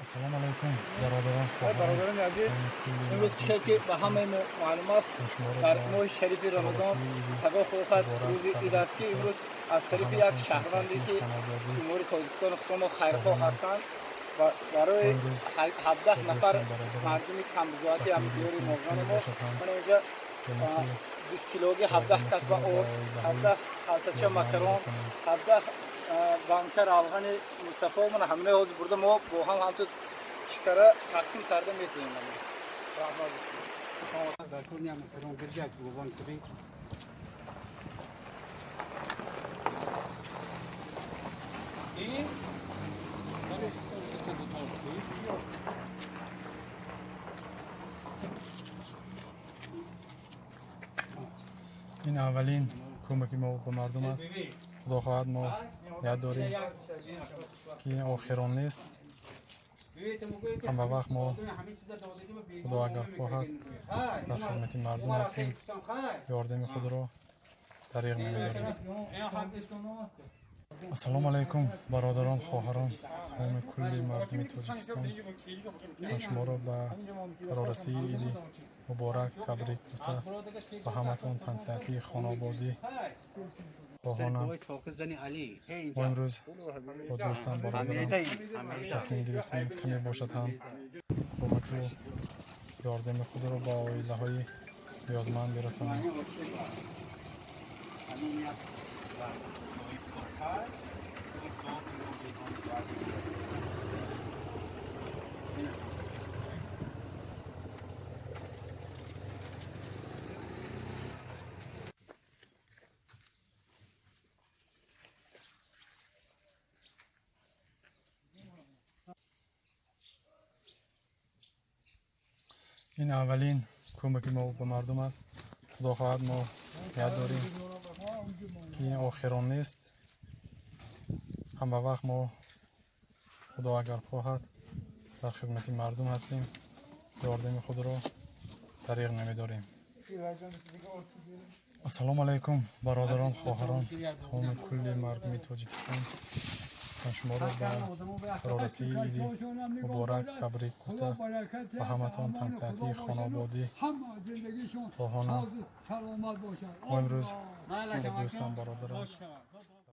Ассалому алайкум, бародарон, хоҳарон. Бародарони азиз, имрӯз чӣ хел ки ба ҳамаи мо маълум аст, дар моҳи шарифи Рамазон пагоҳ хоҳад рӯзи ид аст, ки имрӯз аз тарафи як шаҳрванде, ки Ҷумҳурии Тоҷикистони худо хайрхоҳ ҳастанд ва барои 17 нафар мардуми камбизоати ҳамдиёри Моғони мо, мана инҷа 20 килоги 17 кас ба орд, 17 халтача макарон, 17 банка равғани Мустафо, мана ҳаминаи ҳозир бурда мо бо ҳам ҳамту чикара тақсим карда метиҳем. Раҳмат. Дар кор макарон гирҷак бобон куби. Ин Ин аввалин кӯмаки мо ба мардум аст. Худо хоҳад, мо ният дорем, ки ин охирон нест. Ҳама вақт мо, Худо агар хоҳад, дар хизмати мардум ҳастем, ёрдами худро дариғ намедорем. Ассалому алайкум, бародарон, хоҳарон, тамоми кулли мардуми Тоҷикистон. Ман шуморо ба фарорасии иди муборак табрик гуфта, ба ҳаматон тансиҳатии хонаободӣ хоҳонам. Мо имрӯз бо дӯстам, бародарам тасмим гирифтем, каме бошад ҳам, кӯмаку ёрдами худро ба оилаҳои ниёзманд бирасонем. Ин аввалин кӯмаки мо ба мардум аст. Худо хоҳад, мо ният дорем, ки ин охирон нест. Ҳама вақт мо, Худо агар хоҳад, дар хизмати мардум ҳастем, ёрдами худро дариғ намедорем. Ассалому алайкум, бародарон, хоҳарон, тамоми кулли мардуми Тоҷикистон. Ман шуморо ба фарорасии иди муборак табрик гуфта, ба ҳаматон тансиҳатии хонаободӣ хоҳонам. Мо имрӯз бо дӯстам, бародарам